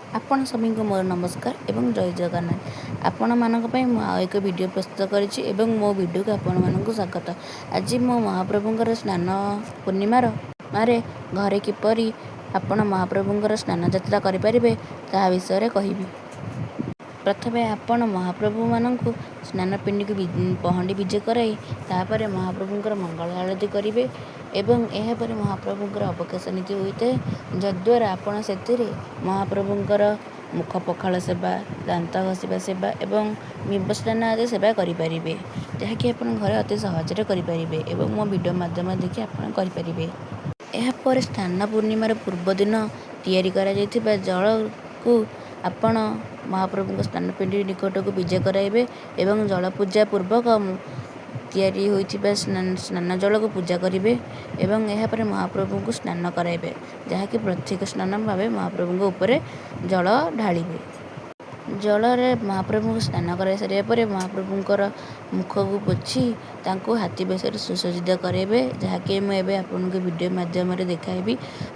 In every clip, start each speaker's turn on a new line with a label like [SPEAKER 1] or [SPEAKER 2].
[SPEAKER 1] ଆପଣ ସଭିଙ୍କୁ ମୋର ନମସ୍କାର ଏବଂ ଜୟ ଜଗନ୍ନାଥ। ଆପଣମାନଙ୍କ ପାଇଁ ମୁଁ ଆଉ ଏକ ଭିଡ଼ିଓ ପ୍ରସ୍ତୁତ କରିଛି ଏବଂ ମୋ ଭିଡ଼ିଓକୁ ଆପଣମାନଙ୍କୁ ସ୍ୱାଗତ। ଆଜି ମୁଁ ମହାପ୍ରଭୁଙ୍କର ସ୍ନାନ ପୂର୍ଣ୍ଣିମାର ମାରେ ଘରେ କିପରି ଆପଣ ମହାପ୍ରଭୁଙ୍କର ସ୍ନାନ ଯାତ୍ରା କରିପାରିବେ, ତାହା ବିଷୟରେ କହିବି। ପ୍ରଥମେ ଆପଣ ମହାପ୍ରଭୁମାନଙ୍କୁ ସ୍ନାନ ପିଣ୍ଡିକୁ ପହଣ୍ଡି ବିଜେ କରାଇ, ତାପରେ ମହାପ୍ରଭୁଙ୍କର ମଙ୍ଗଳ ଆଳତି କରିବେ ଏବଂ ଏହାପରେ ମହାପ୍ରଭୁଙ୍କର ଅବକାଶ ନୀତି ହୋଇଥାଏ, ଯଦ୍ୱାରା ଆପଣ ସେଥିରେ ମହାପ୍ରଭୁଙ୍କର ମୁଖ ପଖାଳ ସେବା, ଦାନ୍ତ ଘଷିବା ସେବା ଏବଂ ବିମ୍ବ ସ୍ନାନ ଆଦି ସେବା କରିପାରିବେ, ଯାହାକି ଆପଣ ଘରେ ଅତି ସହଜରେ କରିପାରିବେ ଏବଂ ମୋ ଭିଡ଼ିଓ ମାଧ୍ୟମରେ ଦେଖି ଆପଣ କରିପାରିବେ। ଏହାପରେ ସ୍ନାନ ପୂର୍ଣ୍ଣିମାର ପୂର୍ବଦିନ ତିଆରି କରାଯାଇଥିବା ଜଳକୁ ଆପଣ ମହାପ୍ରଭୁଙ୍କ ସ୍ନାନ ପିଣ୍ଡି ନିକଟକୁ ବିଜେ କରାଇବେ ଏବଂ ଜଳ ପୂଜା ପୂର୍ବକ ତିଆରି ହୋଇଥିବା ସ୍ନାନ ଜଳକୁ ପୂଜା କରିବେ ଏବଂ ଏହାପରେ ମହାପ୍ରଭୁଙ୍କୁ ସ୍ନାନ କରାଇବେ, ଯାହାକି ପ୍ରତ୍ୟକ୍ଷ ସ୍ନାନ ଭାବେ ମହାପ୍ରଭୁଙ୍କ ଉପରେ ଜଳ ଢାଳିବେ। ଜଳରେ ମହାପ୍ରଭୁଙ୍କୁ ସ୍ନାନ କରାଇ ସାରିବା ପରେ ମହାପ୍ରଭୁଙ୍କର ମୁଖକୁ ପୋଛି ତାଙ୍କୁ ହାତୀ ବେଶରେ ସୁସଜ୍ଜିତ କରାଇବେ, ଯାହାକି ମୁଁ ଏବେ ଆପଣଙ୍କୁ ଭିଡ଼ିଓ ମାଧ୍ୟମରେ ଦେଖାଇବି।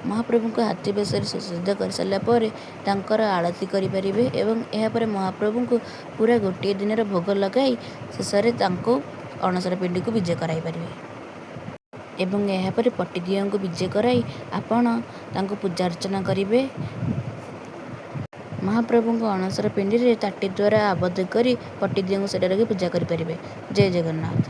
[SPEAKER 1] ମହାପ୍ରଭୁଙ୍କୁ ହାତୀ ବେଶରେ ସୁସଜ୍ଜିତ କରିସାରିଲା ପରେ ତାଙ୍କର ଆଳତି କରିପାରିବେ ଏବଂ ଏହାପରେ ମହାପ୍ରଭୁଙ୍କୁ ପୁରା ଗୋଟିଏ ଦିନର ଭୋଗ ଲଗାଇ ଶେଷରେ ତାଙ୍କୁ ଅଣସର ପିଣ୍ଡିକୁ ବିଜେ କରାଇ ପାରିବେ ଏବଂ ଏହାପରେ ପଟିଦିଅଁଙ୍କୁ ବିଜେ କରାଇ ଆପଣ ତାଙ୍କୁ ପୂଜା ଅର୍ଚ୍ଚନା କରିବେ। ମହାପ୍ରଭୁଙ୍କ ଅଣସର ପିଣ୍ଡିରେ ତାଟି ଦ୍ୱାରା ଆବଦ୍ଧ କରି ପଟିଦିଅଁଙ୍କୁ ସେଠାରେ ରଖି ପୂଜା କରିପାରିବେ। ଜୟ ଜଗନ୍ନାଥ।